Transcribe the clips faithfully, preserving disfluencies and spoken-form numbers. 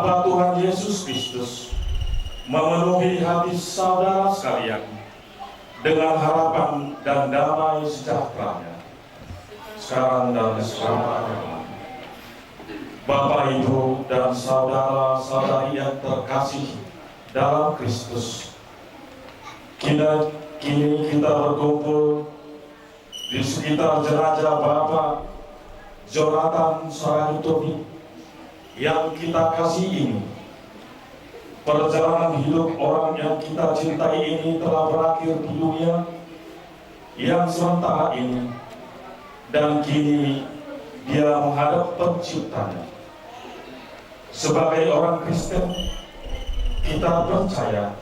Tuhan Yesus Kristus memenuhi hati saudara sekalian dengan harapan dan damai sejahtera-Nya sekarang dan selama-lamanya. Bapak, Ibu, dan saudara-saudari yang terkasih dalam Kristus, kini, kini kita berkumpul di sekitar jenazah Bapak Jonathan Saraghe Tobing yang kita kasih ini. Perjalanan hidup orang yang kita cintai ini telah berakhir di dunia yang sementara ini, dan kini dia menghadap Penciptanya. Sebagai orang Kristen, kita percaya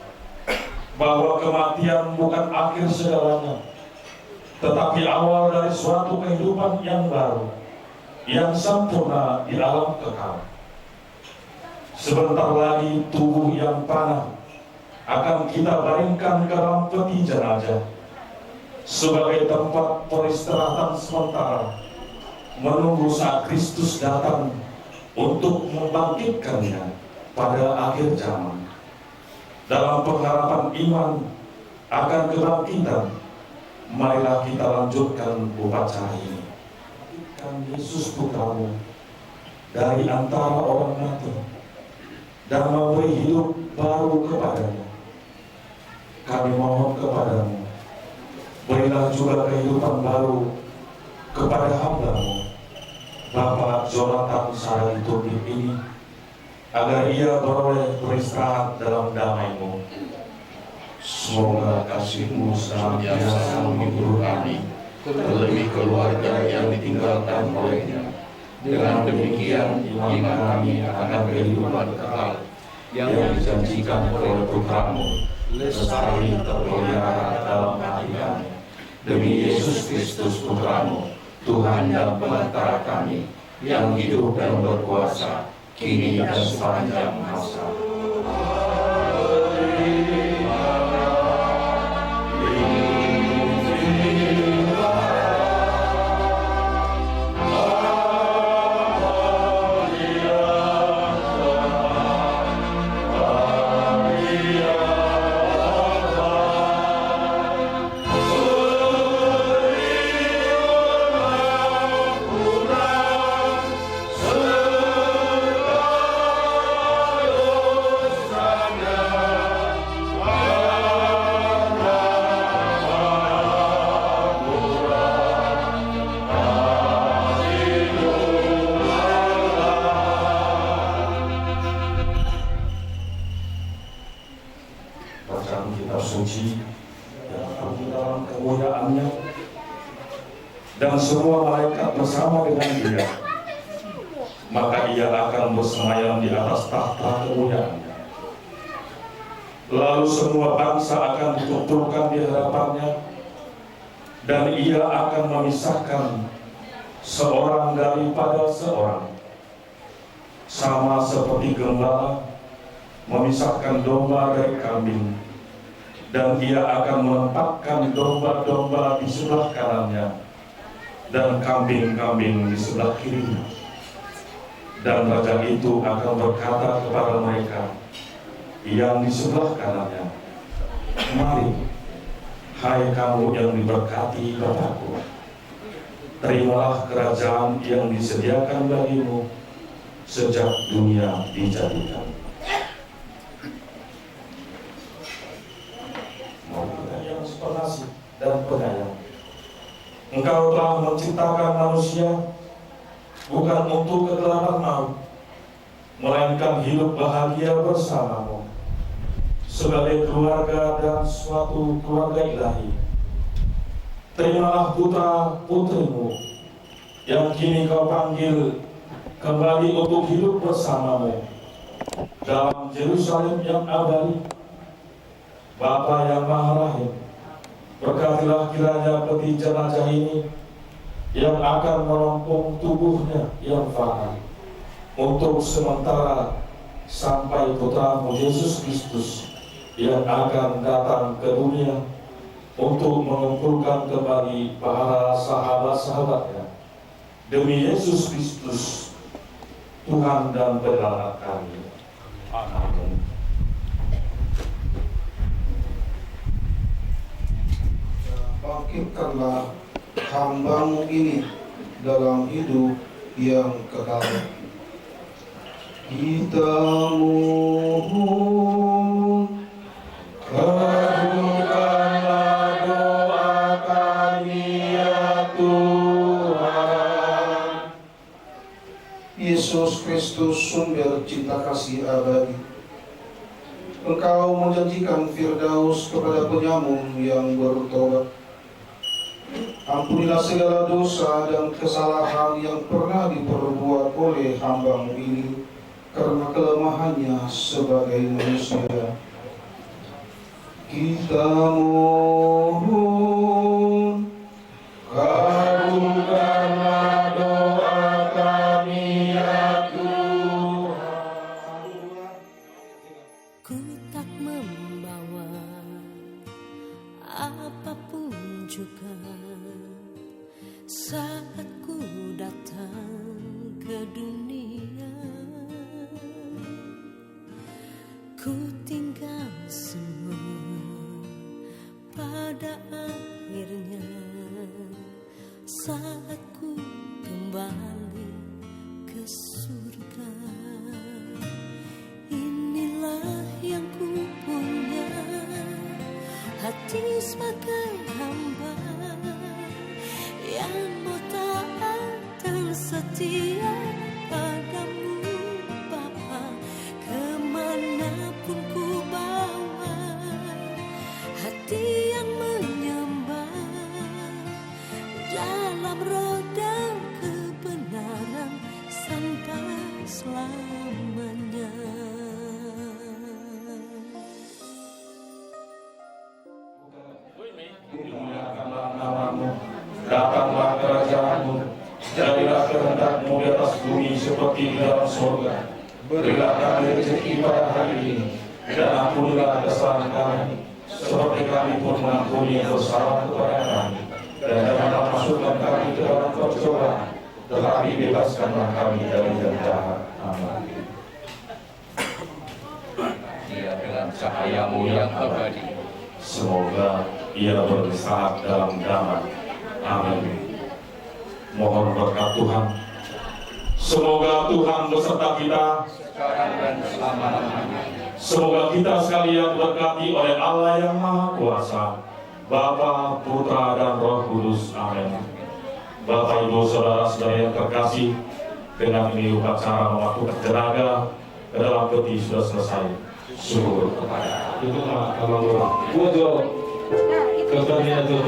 bahwa kematian bukan akhir segalanya, tetapi awal dari suatu kehidupan yang baru, yang sempurna di alam kekal. Sebentar lagi tubuh yang fana akan kita baringkan ke dalam peti jenazah sebagai tempat peristirahatan sementara, menunggu saat Kristus datang untuk membangkitkannya pada akhir zaman. Dalam pengharapan iman akan kebangkitan, marilah kita lanjutkan upacara ini. Bangkitkan Yesus Putra-Mu dari antara orang mati, dan memberi hidup baru kepadanya. Kami mohon kepada-Mu, berilah juga kehidupan baru kepada hamba-Mu, Bapak Jonathan Saraghe Tobing ini, agar ia beroleh beristirahat dalam damai-Mu. Semoga kasih-Mu senantiasa menghibur kami, terlebih keluarga yang ditinggalkan olehnya. Dengan demikian, iman kami akan kehidupan kekal yang dijanjikan oleh Putra-Mu, lestari terpelihara dalam hati kami. Demi Yesus Kristus, Putra-Mu, Tuhan dan Pelantara kami, yang hidup dan berkuasa, kini dan sepanjang masa. Bacaan kitab suci, yang dalam kemuliaan-Nya, dan semua malaikat bersama dengan Dia, maka Ia akan bersemayam di atas tahta kemuliaan-Nya. Lalu semua bangsa akan dikumpulkan di hadapan-Nya, dan Ia akan memisahkan seorang daripada seorang, sama seperti gembala memisahkan domba dari kambing, dan Ia akan menempatkan domba-domba di sebelah kanan-Nya dan kambing-kambing di sebelah kiri-Nya. Dan raja itu akan berkata kepada mereka yang di sebelah kanan-Nya, "Mari, hai kamu yang diberkati Bapa-Ku, terimalah kerajaan yang disediakan bagimu sejak dunia dijadikan." Mari kita yang sepenasib dan penyayang. Engkau telah menciptakan manusia bukan untuk kegelapan maut, melainkan hidup bahagia bersama-Mu sebagai keluarga dan suatu keluarga ilahi. Terimalah putra-putri-Mu yang kini Kau panggil kembali untuk hidup bersama-Mu dalam Yerusalem yang abadi. Bapa yang Maha Rahim, berkatilah kiranya peti jenazah ini yang akan menampung tubuhnya yang fana untuk sementara sampai Putra-Mu Yesus Kristus yang akan datang ke dunia untuk mengumpulkan kembali para sahabat-sahabatnya. Demi Yesus Kristus, Tuhan dan Penyelamat kami. Amin. Bangkitkanlah hamba-Mu ini dalam hidup yang kekal. Kita mohon, kabulkanlah doa kami, ya Tuhan. Yesus Kristus, sumber cinta kasih abadi, Engkau menjanjikan Firdaus kepada penyamun yang bertobat. Ampunilah segala dosa dan kesalahan yang pernah diperbuat oleh hamba-Mu ini karena kelemahannya sebagai manusia. Kita mohon, kabulkanlah doa kami, ya Tuhan. Ku tak membawa apapun juga saat ku datang ke dunia. Ku tinggal semua pada akhirnya saat ku kembali ke surga. Inilah yang ku punya, hati sebagai hamba yang mau taat dan setia padamu, Bapa, kemanapun ku bawa hati yang menyembah dalam roda kebenaran sampai selamanya. Dimuliakanlah nama-Mu, datanglah kerajaan-Mu, jadilah kehendak-Mu di atas bumi seperti di dalam sorga. Berilah kami rezeki pada hari ini, dan ampunilah kesalahan kami, seperti kami pun mengampuni yang bersalah kepada kami. Dan janganlah masukkan kami ke dalam percobaan, tetapi bebaskanlah kami dari yang jahat. Amin. Ia dengan cahaya-Mu yang abadi. Semoga ia beristirahat dalam damai. Amin. Mohon berkat Tuhan. Semoga Tuhan beserta kita. Sekarang dan selama-lamanya. Semoga kita sekalian diberkati oleh Allah yang Maha Kuasa, Bapa, Putra, dan Roh Kudus. Amin. Bapak, Ibu, Saudara-saudari yang terkasih, dengan ini upacara memasukkan jenazah ke dalam peti sudah selesai. Syukur kepada Allah. Itu mah, kalau gua. Gua jo. Kepada dia jo.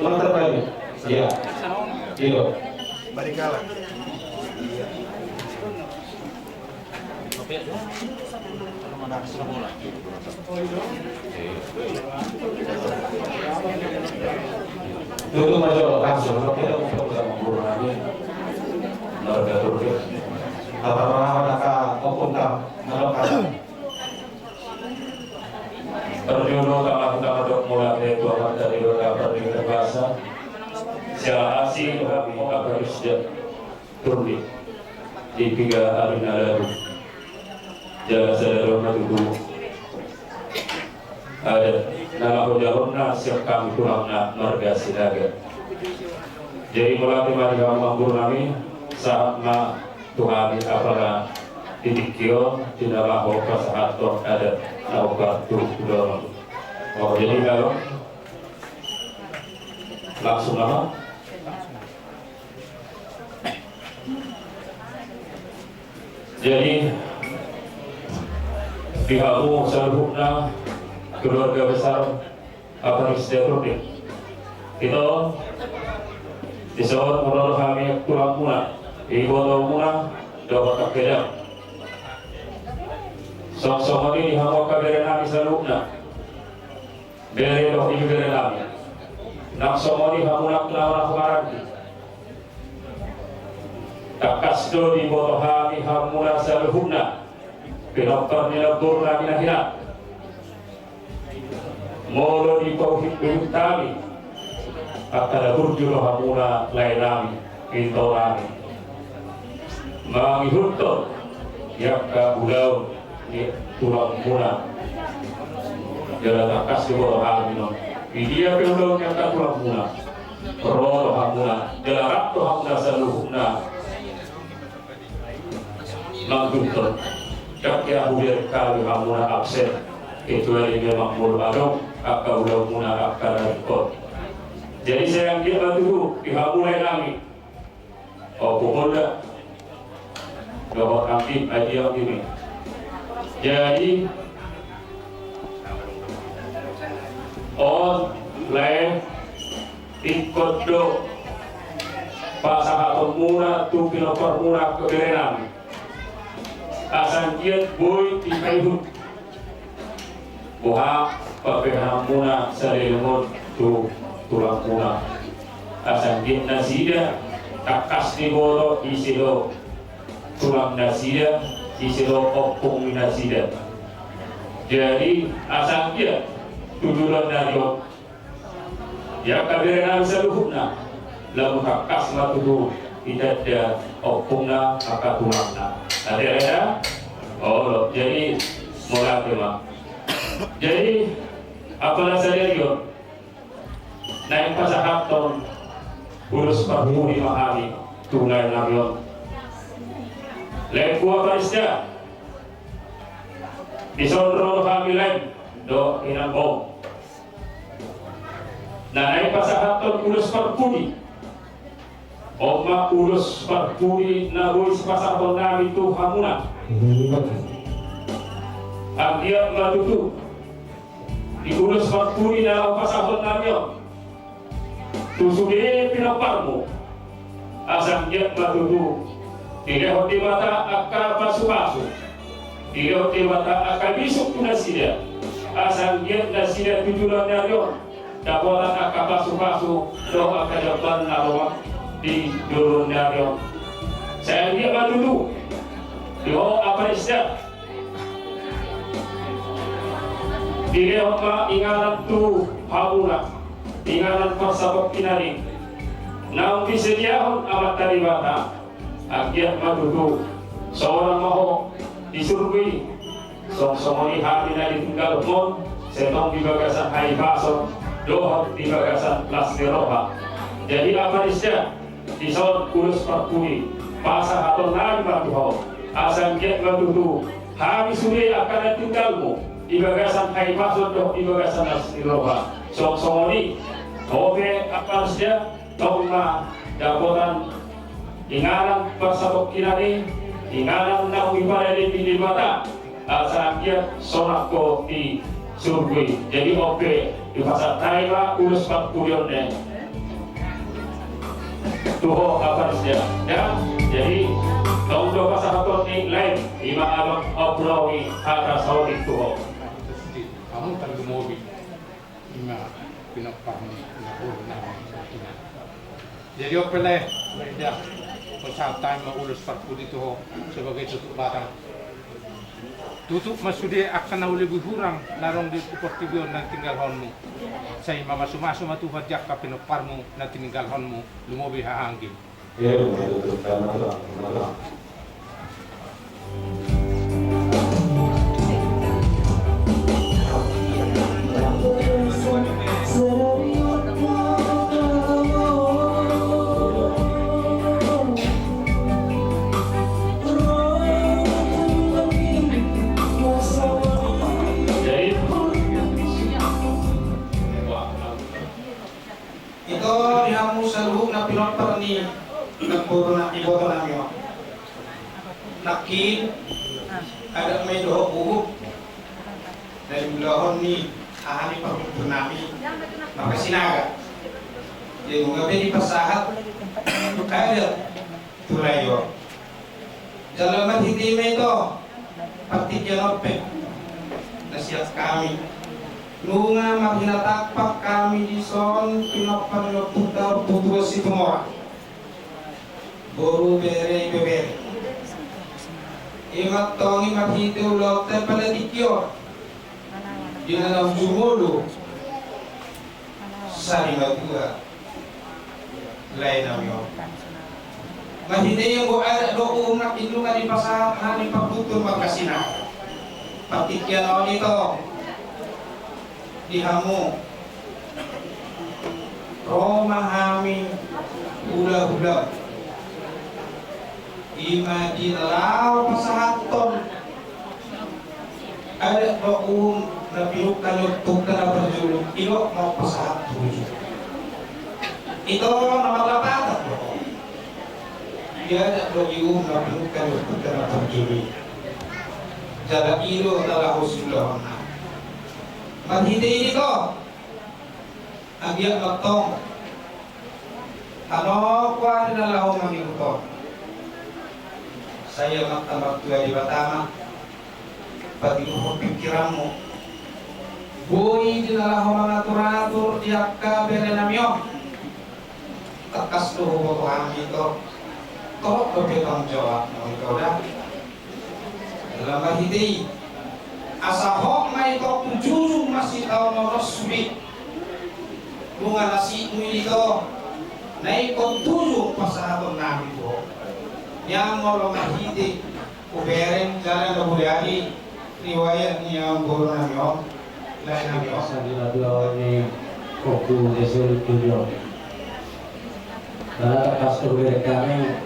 Mantap, Pak. Iya. Iya. Barikala. Tutu ma jo, langsung, oke, kita mau pulang lagi. Marga Turki. Apa nama, maka, opung kam, nama kata. Parjolo tama-tama dok mula ke tua mata di dota parjolo bahasa. Siala asi kami apa Kristen. Turdi di piga ari na lalu. Jala sada do ma tutu adat na mahojahonna sian hami tulangna marga Sinaga. Jadi mauliate ma di hamu amang boru nami, sahat ma tu hami apala di tingki on di na laho pasahathon adat na umbahen tu hudon on. Oh, jadi kalau langsung nama. Jadi di hamu saluhutna keluarga besar Apanis Deaturdik, ito dison molo hami tulangmuna, ibotomuna dohot angka dang. Songon i di hamu angka bere nami saluhutna. Bere dohot ibebere nami. Nang songon i hamu nang na maranggi. Tangkas do diboto hami hamuna saluhutna pinompar ni lambor nami na hina. Molo dipauhit-uhit hami angka na burju do hamuna lae nami, ito nami. Mangihuthon Di angka ulaon ni tulangmuna. Jala tangkas diboto hami on. Di dia pe ulaon ni angka tulangmuna, ro do hamuna jala rap do hamuna saluhutna. Mantuntun. Jaki ahu biar kami hamuna absen. Kecuali memang molo adong angka ulaonmuna angka na ringkot. Jadi sai anggiat ma tutu di hamuna i nami. O, pokokna. Dohot anggi, ai dia anggi ni. Jadi on lae, ingkon do pasahatonmuna tu pinomparmuna, tu berenami. Asa anggiat boi dipaihut. Boha pambahenanmuna saleleng on tu tulangmuna. Asa anggiat nasida tangkas diboto ise do tulang nasida, ise do ompung ni nasida. Jadi asa anggiat tu joloan ni ari on, di angka berenami saluhutna, lamu tangkas ma tutu ditanda ompungna angka tulangna. Ate ya? Olo, jadi mauliate ma. Jadi apala sadari on naeng pasahathon ulos parpudi ma hami tu laenami on. Laengku Apa Risda, dison ro do hami laem dohot inang on. Na naeng pasahathon ulos parpudi. On ma ulos parpudi na boi sipasahatonnami tu hamuna. Anggiat ma tutu di ulos parpudi na laho pasahatonnami on tu sude pinomparmu. Asa anggiat ma tutu dilehon Debata angka pasupasu, dilehon Debata angka bisuk tu nasida. Asa anggiat nasida tu joloan ni ari on dapotan angka pasupasu dohot angka jamban na lomak di joloan ni ari on. Sai anggiat ma tutu di ho Apa Risda dilehon ma inganan tu hamuna, inganan parsatongkinan i naung disediahon Amanta Debata. Anggiat ma tutu sonang ma ho di surgo i. Songon i hami na ditinggalhon, sai tong di bagasan hahipason dohot di bagasan las ni roha. Jadi Apa Risda, dison ulos parpudi pasahatonnami ma tu ho. Asa anggiat ma tutu hami sude angka na tinggalmu di bagasan hahipason dohot di bagasan las ni roha. Songon i ho pe Apa Risda, tong ma dapotan inganan parsatongkinan i, inganan na diparadei ni Debata. Asa anggiat sonang ho di surgo i. Jadi on pe dipasahat hami ma ulos parpudi on tu ho Apa Risda. Jadi tong do pasahaton ni lae, ima adong ompung ni hata saotik tu ho. Hamu tarlumobi ima pinomparmu na boru nami. Jadi on pe lae, pasahat hami ma ulos parpudi tu ho sebagai tutup batang. Tutup ma sude angka na uli hurang na adong di portibi on na tininggalhonmu. Sai mamasumasu ma Tuhan di angka pinomparmu na tininggalhonmu, lumobi haha anggim. Ito di hamu saluhut na pinompar ni namboru na iboto nami on. Nangkin adat ma i dohot uhum na diulahon ni haha ni parhundul nami marga Sinaga. Jadi nunga be dipasahat adat tu lae on. Jala marhite i ma ito partingkian on pe na sian hami. Nunga marhinatampak hami dison pinompar ni ompunta Ompu Tuan Situmorang, boru, bere, ibebere. Ima tong i marhite ulaonta pala tingki on di na naung jumolo sari matua lae nami on. Marhite i anggo adat dohot uhum nangkin nunga dipasahat hami partutur marga Sinaga. Partingkian on ito di hamu, ro ma hami hulahula, i ma di na laho pasahathon adat dohot uhum na pinungka ni ompunta na parjolo, i do na pasahat tu jujur. Ito na marlapatan do. Di adat dohot uhum na pinungka ni ompunta na parjolo i. Jala i do na laho siulahonna. Marhite i ito, anggiat ma antong, tano kuari na laho mangihut on. Sai Amanta Martua Debata ma patiuruhon pingkiranmu. Boi di na laho mangatur-atur di angka berenami on. Tangkas do huboto hami ito, torop dope tanggung jawabmu ito da. Jala marhite i, asa hot ma ito tu jujur masitaonon on sude. Nunga na siat mu i ito, na ingkon jujur pasahatonnami tu ho. Nian molo marhite hubereng jala na hudari riwayat ni amang boru nami on, lae nami on. Sandila dua ni Ompu Desa Linturion. Karena tangkas do hubereng hami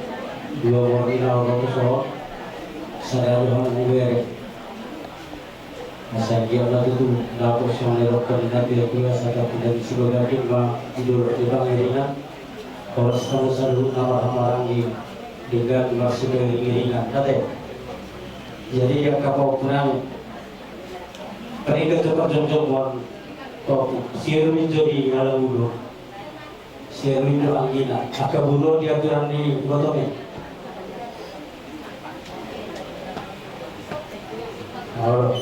dua boru ni na ro tu son, sada do hami hubereng. Asa anggiat ma tutu dapot songon na nidok ni natua-tua, asa tapinda ni si baganding ma di dolok ni pangiringan. Horas hamu saluhutna marhahamaranggi, denggan marsipairing-iringan ate. Jadi angka pahompu nami, paringkot tu parjongjongon, pahompu si Erwin jo di Ngalangulu. Si Erwin do anggina, angka boru on di aturan ni ibotom i. Olo.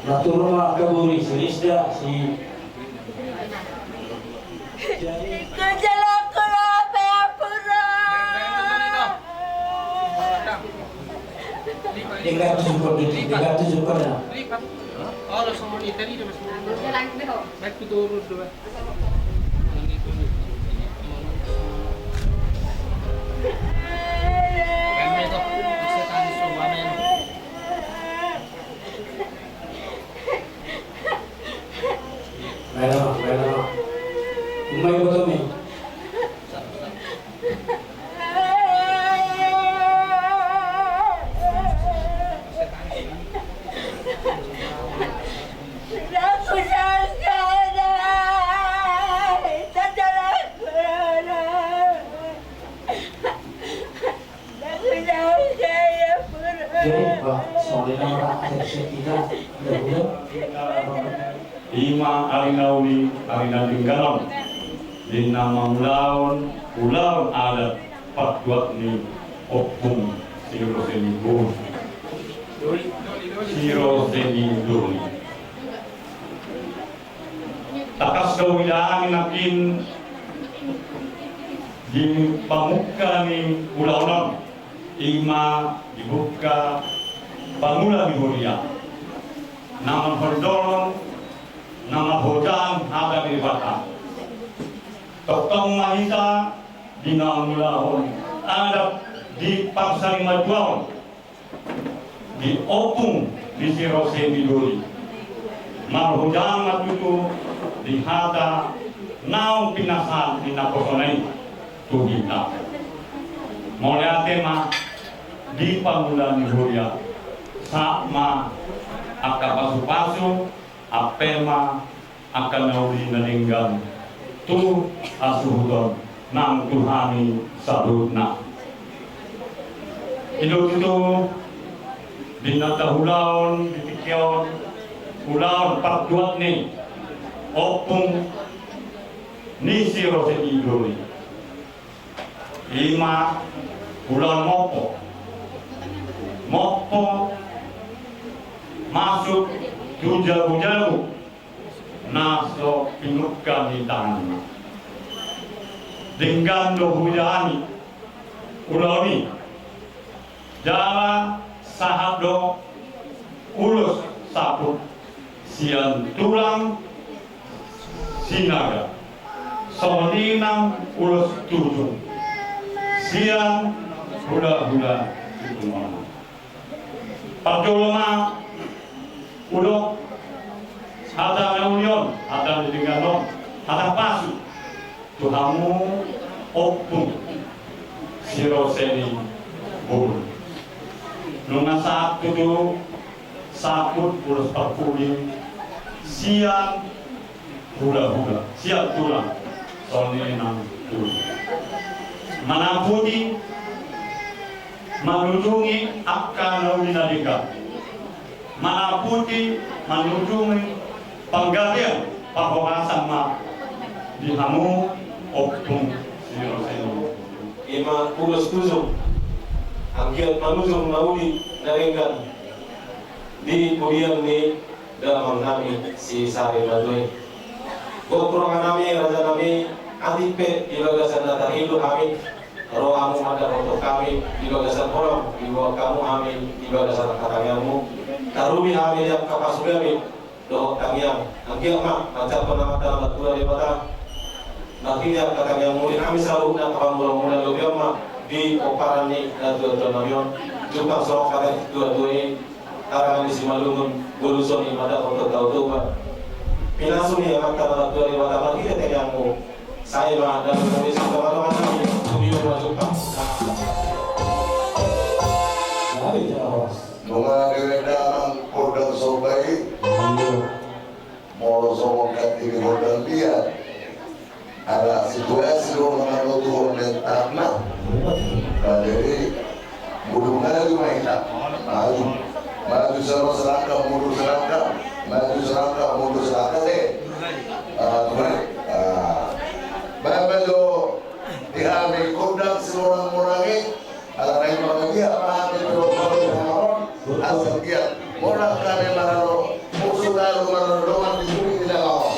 Natur ma angka boru i, si Risda, si. Jadi. Denggan tu sungkon, denggan tu sungkon ya. Olo, songon i tadi do, Mas. Baik, tu turun do, Mas. Baen ma, baen ma. Umai boto mi. Jadi, Pak, soalnya nama akhir sekitar, udah, udah. Ima ari na uli, ari na denggan on, di na mangulahon ulaon adat partuat ni Ompung Siro Seni Doli. Siro Seni Doli. Tangkas do huida hami nangkin di pamungka ni ulaon on, ima di buka pangula ni huria. Na marhondolhon, na marhojahon hata ni Debata. Tongtong ma hita di na mangulahon adat di parsarimatua on di ompung ni Siro Seni Doli. Marhojahon ma tutu di hata naung pinasahat ni naposona i tu hita. Mauliate ma di pangula ni huria, sahat ma angka pasupasu, ampe ma angka na uli na denggan tu hasuhuton nang tu hami saluhutna. I do tutu di na taulahon di tingki on, ulaon partuat ni ompung ni Siro Seni Doli. Ima ulaon mompo. Mompo masuk tu jabu-jabu na so pinungka ni tanganna. Denggan do huida hami ulaon i. Jala sahat do ulos saput sian tulang Sinaga. Songon i nang ulos tujung sian Hulahula situtu ma. Parjolo ma hudok hata na uli on, hata na denggan on, hata pasu tu hamu ompung sirose ni boru. Nunga sahat tutu saput ulos parpudi sian hulahula, sian tulang, songon i nang tulang. Manaputi, manujungi angka na uli na denggan. Manaputi, manujungi panggabean, parhorasan ma di hamu ompung sirose ni boru. Ima ulos tujung, anggiat manujung na uli na denggan di pudian ni damang nami si Sari Matua i. Gok roha nami, raja nami, atik pe di bagasan na tarhindu hami, ro hamu mandapothon hami di bagasan holong, diboan hamu hami di bagasan angka tangiangmu. Tarlumobi hami di angka pasu-pasu dohot tangiang. Anggiat ma manjalo Amanta na martua Debata marhite angka tangiangmuna, hami saluhutna angka pangulomuna, lobian ma di pomparan ni natua-tua nami on. Jumpang songon hata ni natua-tua i: Arangan ni simalungun, boluson i mandapothon Tao Toba. Pinasuni Amanta na martua Debata marhite tangiangmu. Sai ma, dapot muli sangkap ma dohot nami, tumiu ma jumpang. Nunga dirende amang gondang somba i. Molo songon hata ni gondang dia, ala situasi do na manotuhon mentakna. Nah, jadi, mundurna lagi ma hita. Maju. Maju selangkah, mundur selangkah. Maju selangkah, mundur selangkah, deh. Ah, baik. Ah. Baik, baik, jo. Di hami gondang simonang-monang i. Ala naeng marhite ma hami tu dongan ni hamaron, asa dia molo hami maralo, musu lalu maralo dongan di suhi ni dalaon.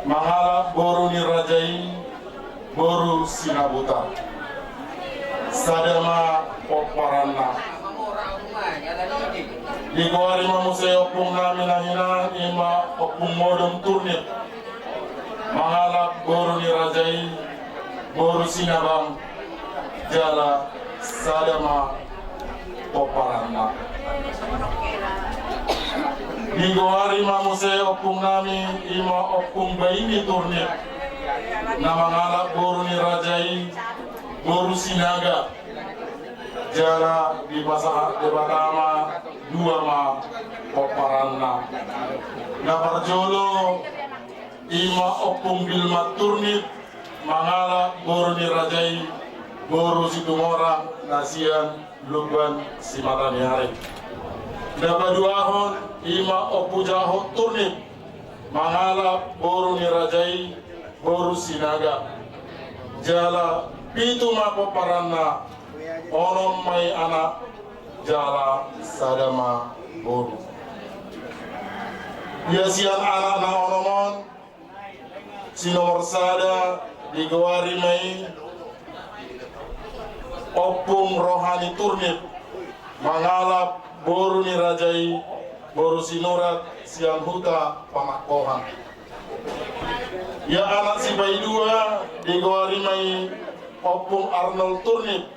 Mangalap boru ni raja i, boru Sinabutar. Sada ma pomparanna. Digoari ma muse ompung nami na hinan, i ma Ompung Modom Turnip. Mangalap boru ni raja i, boru Sinabang. Jala sada ma pomparanna. Digoari ma muse ompung nami, i ma Ompung Baimi Turnip, na mangalap boru ni raja i, boru Sinaga. Jala dipasahat Debata ma dua ma pomparanna. Na parjolo, i ma Ompung Bilma Turnip, mangalap boru ni raja i, boru Situmorang na sian Lumban Simataniari. Na paduahon, i ma Ompu Jaho Turnip, mangalap boru ni raja i, boru Sinaga. Jala pitu ma pomparanna, onom ma i anak jala sada ma boru. Ia sian anak na onom on, si nomor sada digoari ma i Ompung Rohani Turnip, mangalap boru ni raja i, boru Sinurat sian Huta Panangkohan. Ia anak sipaidua digoari ma i Ompung Arnold Turnip,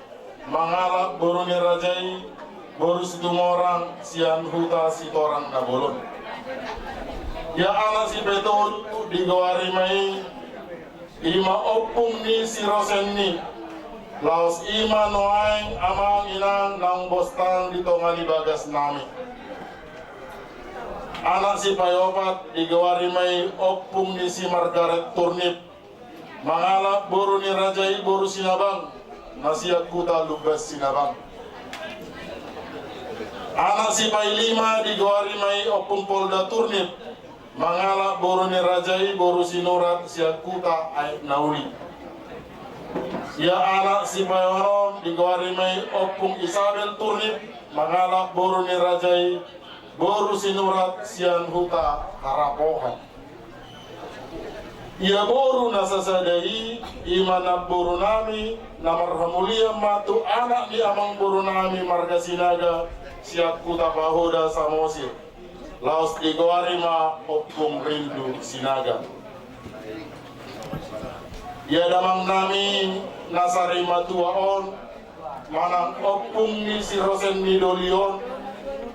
mangalap boru ni raja i, boru Situmorang sian Huta Sitorang Nabolon. Ia anak sipaitolu digoari ma i, i ma ompung ni si Rosenni, laos i ma nuaeng amang inang naung bostang di tonga ni bagas nami. Anak sipaiopat digoari ma i ompung ni si Margaret Turnip, mangalap boru ni raja i, boru Sinabang, na sian Huta Lumban Sinabang. Anak sipailima digoari ma i Ompung Polda Turnip, mangalap boru ni raja i, boru Sinurat sian Huta Aek Nauli. Ia anak sipaionom digoari ma i Ompung Isabel Turnip, mangalap boru ni raja i, boru Sinurat sian Huta Harapohan. Ia boru na sasada i, i ma namboru nami, na marhamulian ma tu anak ni amangboru nami marga Sinaga, sian Huta Pahoda Samosir, laos digoari ma Ompung Rindu Sinaga. Ia damang nami na sarimatua on, manang ompung ni si Rosen ni doli on,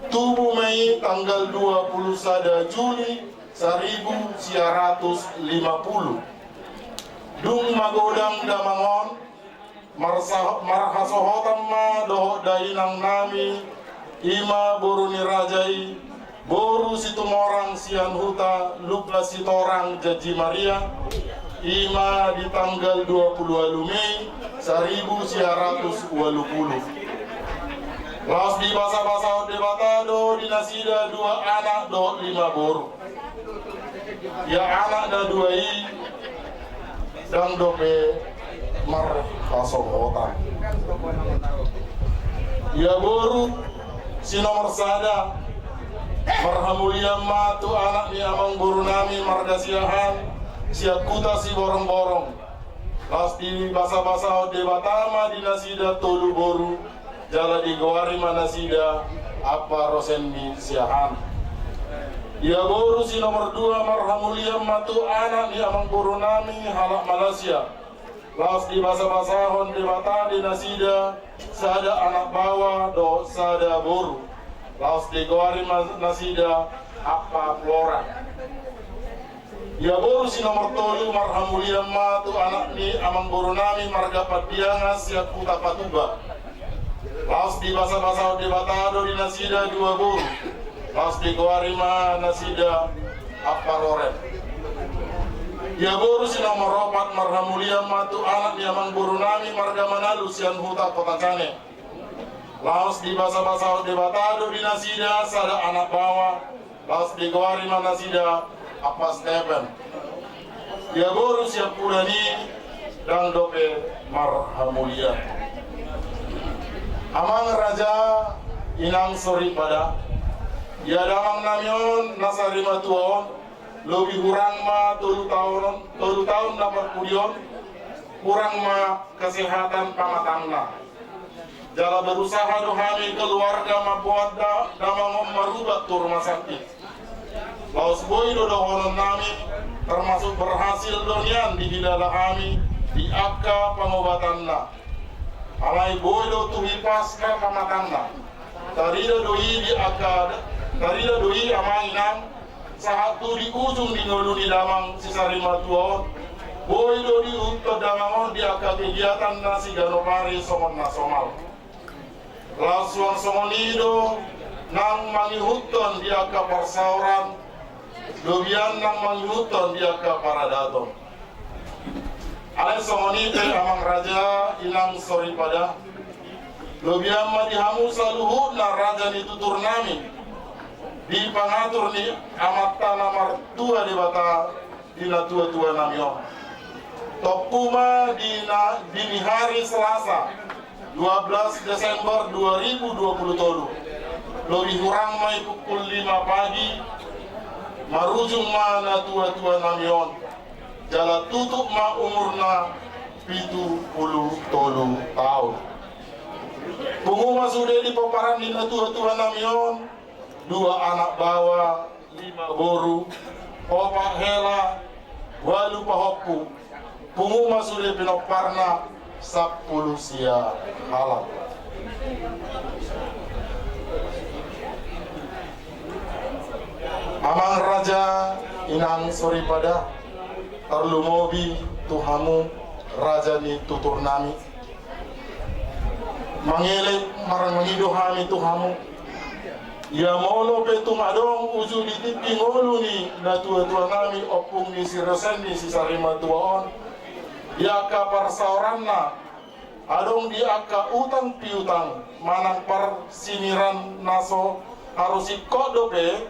tubu ma i tanggal dua puluh sada Juli saribu sia ratus lima puluh. Dung magodang damang on, marsa-, marhasohotan ma dohot dainang nami, i ma boru ni raja i, boru Situmorang sian Huta Lumban Sitorang Janji Maria, i ma di tanggal dua puluh ualu Mei saribu sia ratus ualu puluh. Laos dibasabasahon Debata do di nasida dua anak dohot lima boru. Ia anak na dua i ndang dope marhasohotan. Ia boru si nomor sada, marhamulian ma tu anak ni amangboru nami marga Siahaan, sian Huta Siborongborong. Laos dibasabasahon Debata ma di nasida tolu boru, jala digoari ma nasida Ampa Rosen ni Siahaan. Ia boru si nomor dua, marhamulian ma tu anak ni amangboru nami halak Malaysia. Laos dibasabasahon Debata di nasida sada anak baoa dohot sada boru. Laos digoari ma nasida Ampa Flora. Ia boru si nomor tolu, marhamulian ma tu anak ni amangboru nami marga Pandiangan sian Huta Patuba. Laos dibasabasahon Debata do di nasida dua boru. Laos digoari ma nasida Ampa Roren. Ia boru si nomor opat, marhamulian ma tu anak ni amangboru nami marga Manalu sian Huta Kota Cane. Laos dibasabasahon Debata do di nasida sada anak baoa. Laos digoari ma nasida Ampa Stepen. Ia boru siampudan i ndang dope marhamulian. Amang raja, inang soripada, ia damang nami on na sarimatua on, Lobi hurang ma tolu taon, tolu taon na parpudi on, hurang ma kesehatan pamatangna. Jala berusaha do hami keluarga mamboan da-, damang on marubat tu rumah sakit. Laos boi do dohonon nami, termasuk berhasil do nian dihilala hami di angka pangobatanna. Alai boi do tu hipasna pamatangna. Tarida do i di angka, tarida do i amang inang, sahat tu di ujung ni ngolu ni damang sisarimatua on. Boi do diihuthon damang on di angka kegiatan na siganup ari songon na somal. Laos suang songon i do nang mangihuthon di angka parsaoran, lobian nang mangihuthon di angka paradaton. Alai songon i pe amang raja inang soripada, lobian ma di hamu saluhutna raja ni tutur nami, di pangatur ni Amanta na martua Debata di natuatua nami on. Tompu ma di na, di ni hari Selasa, dua belas Desember dua ribu dua puluh tolu, lobi hurang ma i pukul lima pagi, marujung ma natuatua nami on, jala tutup ma umurna pitu puluh tolu taon. Pungu ma sude di pomparan ni natuatua nami on, dua anak baoa, lima boru, opat hela, ualu pahompu. Pungu ma sude pinomparna sampulu sia halak. Amang raja, inang soripada, tarlumobi tu hamu raja ni tutur nami. Mangelek marmangido hami tu hamu. Ia molo pe tung adong uju di tingki ngolu ni natuatua nami ompung ni si Rosen ni sisarimatua on, di angka parsaoranna, adong di angka utang piutang manang parsingiran na so haru singkop dope,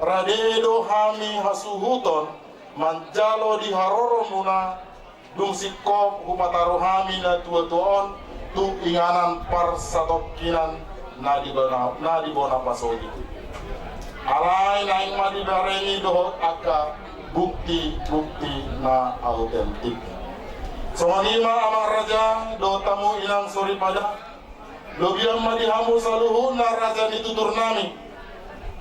rade do hami hasuhuton manjalo di haroromuna. Dung singkop hupataru hami natuatua on tu inganan parsatongkinan na di bona, na di bona pasogit. Alai naeng ma dibarengi dohot angka bukti-bukti na autentik. Songon i ma amang raja dohot hamu inang soripada. Lobian ma di hamu saluhutna raja ni tutur nami,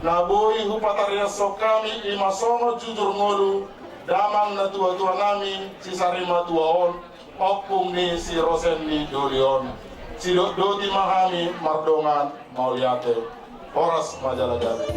na boi hupatariashon hami, i ma songon jujur ngolu damang natuatua nami sisarimatua on, ompung ni si Rosen ni doli on. Sidokdoti ma hami mardongan mauliate. Horas ma jala gabe.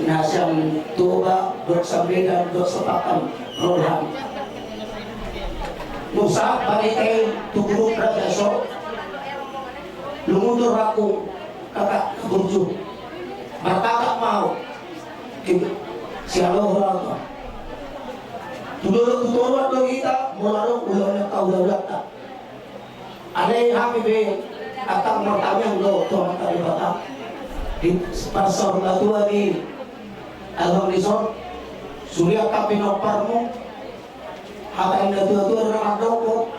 Na sian Toba, dohot sian Medan, dohot sian Batam, roham. Nusa, pangitai, tu grup raja so. Lungun do raku, kakak, burju. Markakak mau. Sialo, rata. Tudo, tudo, tudo, hita, mularo, ulang, kau, ulang, ulang, tak. Alai hami be, angka martangiang do tu Amanta Debata. Di parsaurmatua ni alam ni son, sude angka pinomparmu, hata ni natuatua na mandok,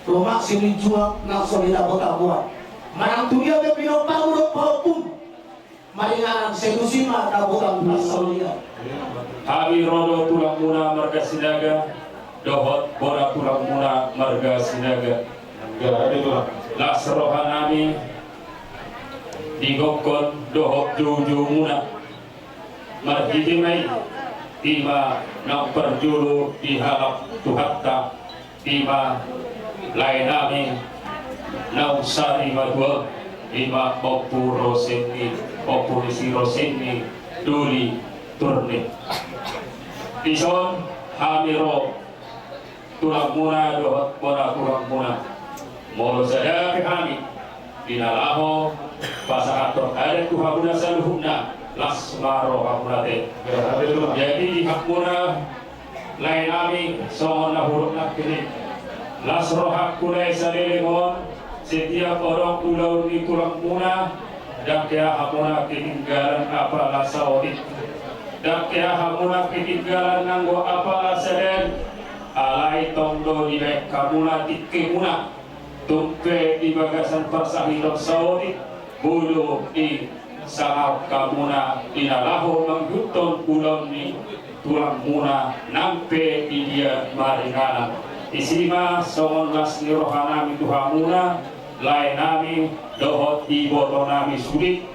lomak silinjuang nang so didapot hamu. Manang tu dia be pinomparmu dohot pahompum. Maringanan, sai tusi ma dapotan parsaulian. Hami ro do tulangmuna marga Sinaga, dohot bona tulangmuna marga Sinaga. Las rohanami di gokhon dohot joujoumuna. Marhite ma i, i ma naung parjolo dihalap Tuhanta. I ma laenami naung sarimatua. Ima Ompu Rosenni, Ompu ni si Rosenni, Doli Turnip. Dison hami ro tulangmuna dohot bona tulangmuna. Molo sada pe hami di na laho pasahathon adat tu hamuna saluhutna, las ma rohamuna te. Jadi di hamuna lae nami songon na hudok nangkin i, las rohangku lae saleleng on, setiap adong ulaon ni tulangmuna, ndang hea hamuna ketinggalan apala saotik, ndang hea hamuna ketinggalan nanggo apala sada, alai tong do dibaen hamuna tingkimuna, tung pe di bagasan parsahiton saotik, molo disangap hamuna di na laho mangihuthon ulaon ni tulangmuna nang pe di dia maringanan. Disi ma songon las ni roha nami tu hamuna, lae nami dohot iboto nami sude.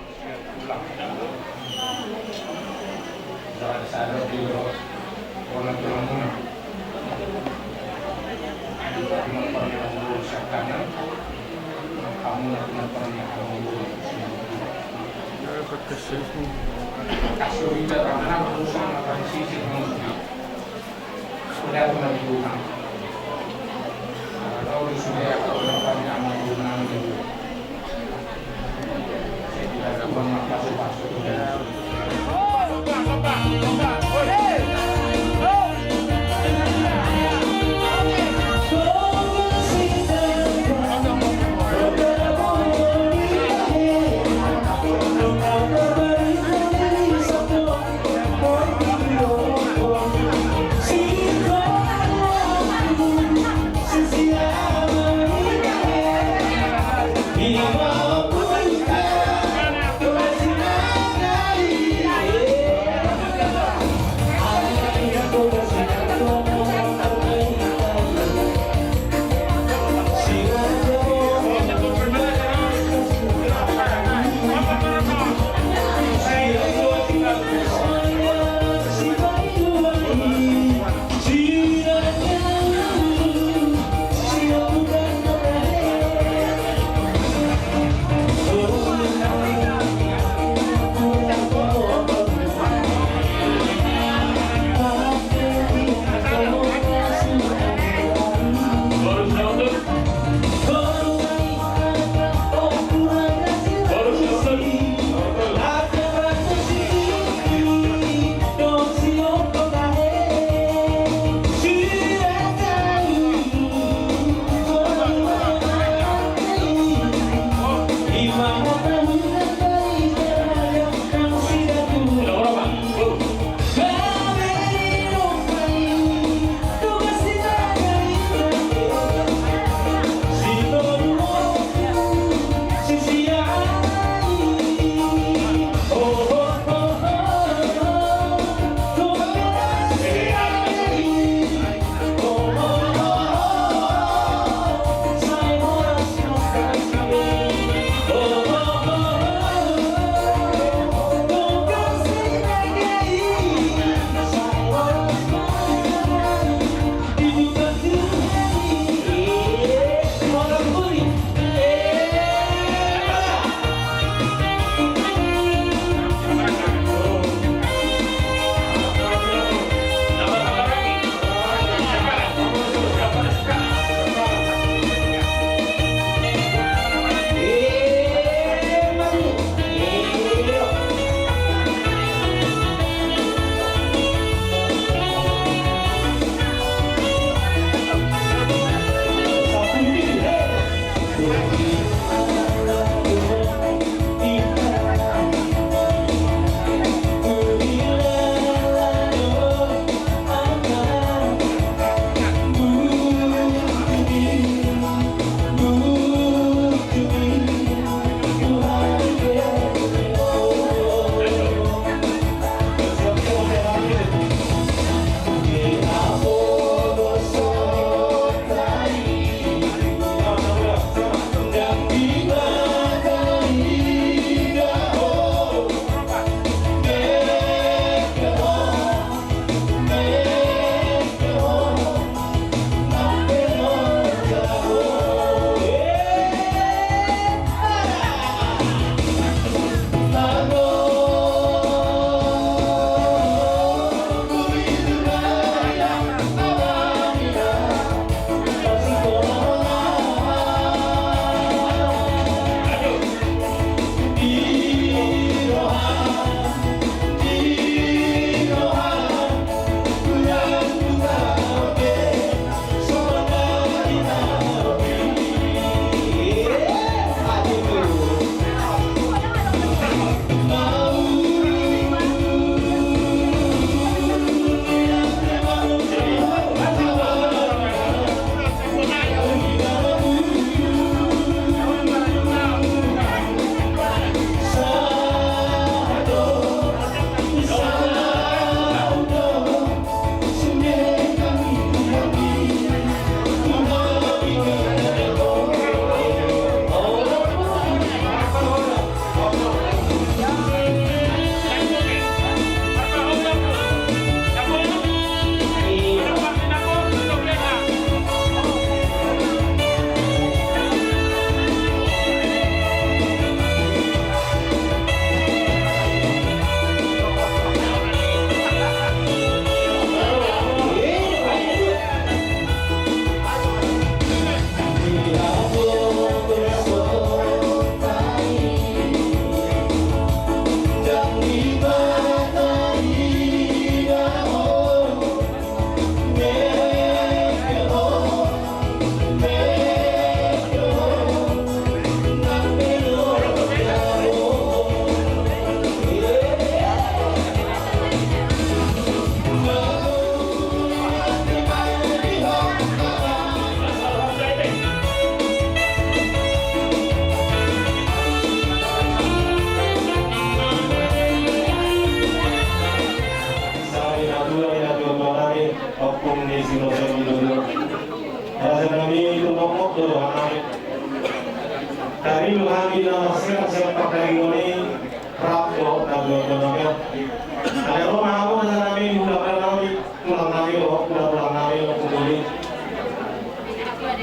Alai ro ma hamu raja nami, hulahula nami, tulang nami, dohot hulahula nami, dohot hulahula nami.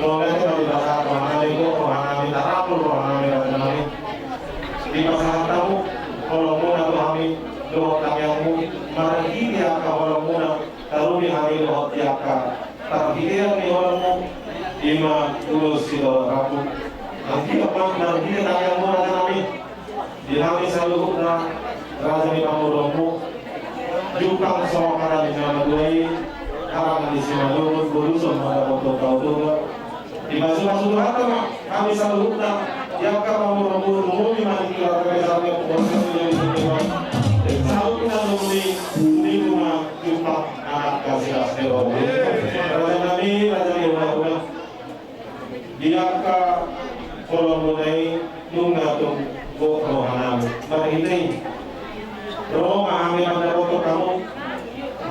Mauliate ma di Debata, roha nami, dohot roha nami, tarapul roha nami, raja nami. Dipasahat hamu holongmuna tu hami, dohot tangiangmu, marhite angka holongmuna, tarlumobi hami dohot di angka parhitean ni holongmu, i ma ulos sitorop rambu. Anggiat ma marhite tangiangmu, raja nami, di hami saluhutna raja ni pamoruonmu, jumpang songon hata ni na matua i, harangan ni simanurung, boluson ma dapotan tau Toga. Dipasupasu Tuhanta ma hami saluhutna, di angka pamoruonmu, lumobi ma di keluarga besar ni ompunta, saluhutna lumobi, lumobi ma jumpang anak kasilas ni roha. Raja nami, raja ni hulahula. Di angka holongmuna i nunga tung gok roha nami. Marhite i ro ma hami mandapothon hamu.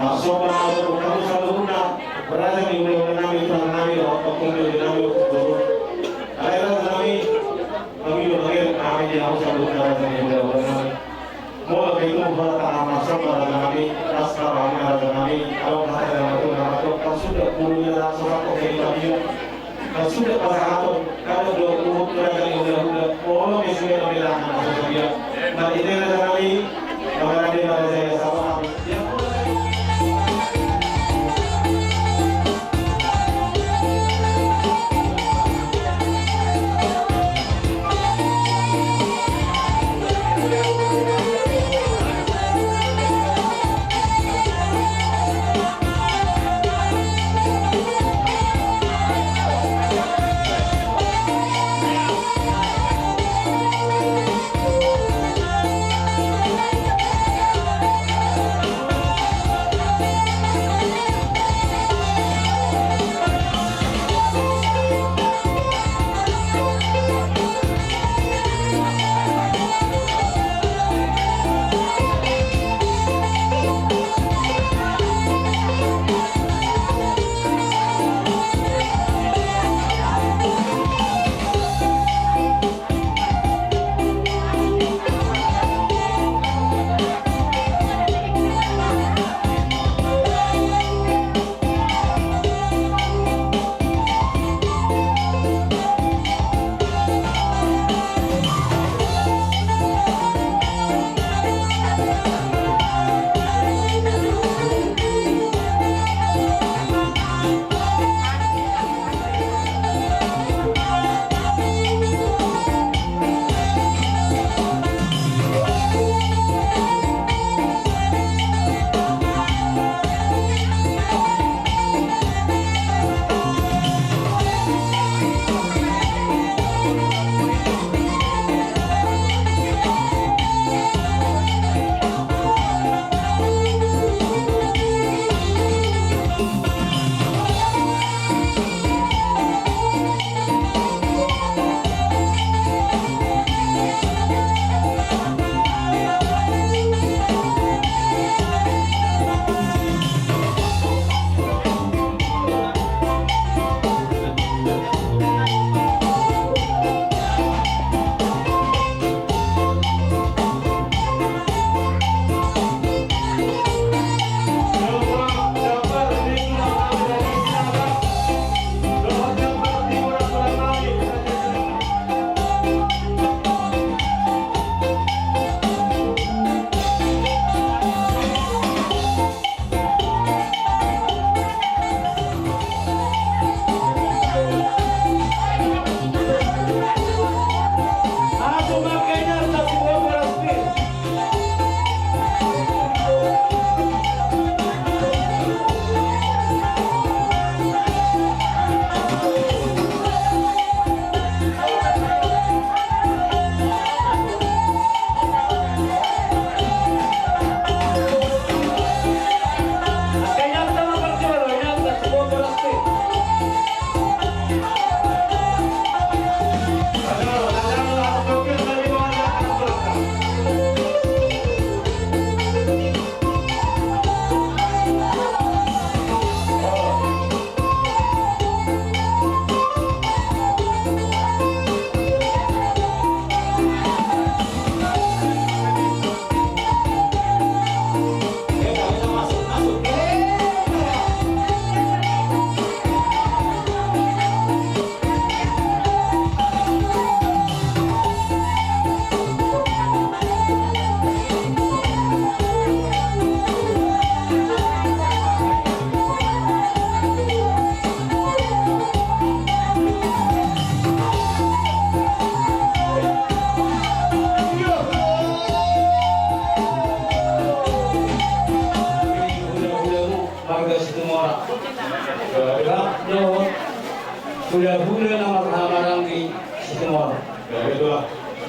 Marsomba ma dohot hamu saluhutna, raja ni hulahula nami, tulang nami, dohot ompung ni uli nami, ompung boru. Alai raja nami, mangido mangelek ma hami di hamu saluhutna, raja ni hulahula nami. Molo pe tung holan tangkas marsomba, raja nami, las ma roha nami, raja nami, adong hata na matua na mandok, parsuda pulu ni na so rap dohot hami, parsuda pasahaton, kada dohot uhum, raja ni hulahula, molo pe sude na belangan na so sadia. Marhite i, raja nami, mangarade ma raja i, sapa hami. Rap dohot hulahula na marhahamaranggi Situmorang.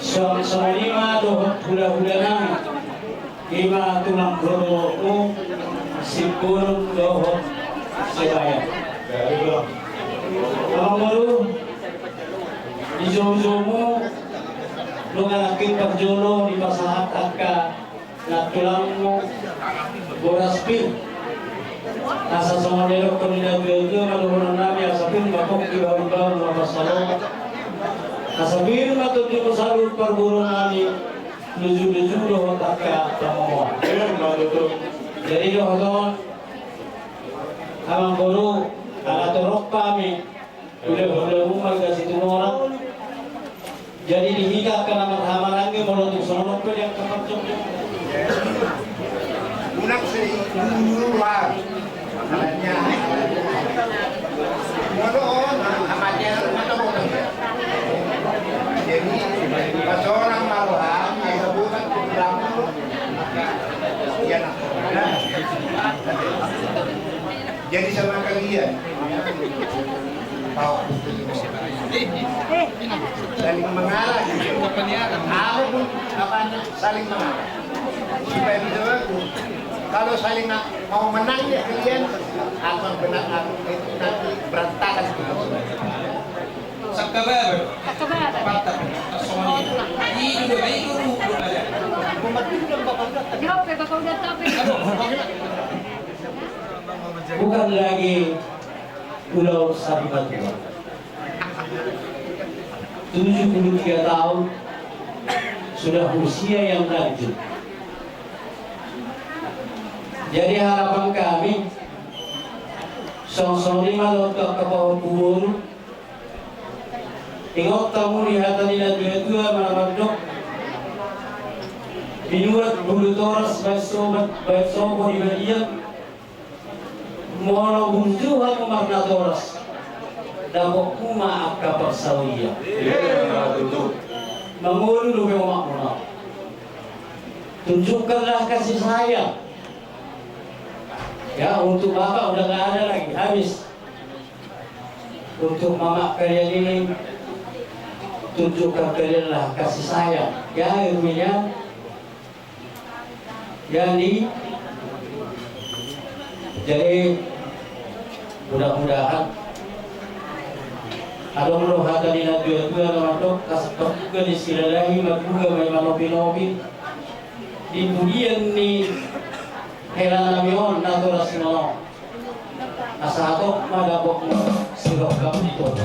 Suang songon i ma dohot hulahula nami, i ma tulang borumu Simbolon dohot Sibayan. Amang boru, di joujoumu nunga nangkin parjolo dipasahat angka nantulangmu boras pir. Asa songon na nidokkon ni natuatua ma dohonon nami, asa pir ma pongki, bahulbahul ma pansalongan. Asa pir ma tondimu saluhut parboruon nami, lujuluju dohot angka pangomoan. Jadi dohot on, amang boru, ala torop hami hulahulamu marga Situmorang. Jadi di hita angka na marhahamaranggi, molo tung songon on pe di angka parjolo. Unang sai dulu, Bang. Molo on, amatnya mata bola. Jadi, pas orang maruham, ya, bukan tulang, maka dia nak. Jadi sama kalian. Mau. Saling mengalah gitu. Apa pun, apa, saling mengalah. Supaya bisa bagus. Kalau saling mau menang ya kalian, akan benar, akan itu nanti berantakan semua. Sakababa. Sakababa. Patah. Songon i. Itu do, itu do. Jawab ya, bakal udah tapi. Aduh, bagaimana? Bukan lagi Pulau Sarimatua. Tujuh puluh tiga tahun sudah usia yang lanjut. Jadi harapan kami, songon i ma dohot angka pahompu boru, ingot hamu di hata ni natuatua na mandok, binuat bulu toras baen sopo, baen sopo di balian. Molo burju hamu marnatoras, dapotmu ma angka parsaoran. Mangolu dope omakmu na. Tunjukkanlah kasih sayang. Ya, untuk bapak udah nggak ada lagi, habis. Untuk mamak kalian ini, tunjukkan kalianlah kasih sayang. Ya, Irwin ya. Jadi, jadi mudah-mudahan adong do hata ni natuatua na mandok, kas paduka ni silalahi, maduka ma i manopi-nopi. Di pudian ni hela nami on natoras i ma on. Asa hatop ma dapotmu sirongkap ni toru.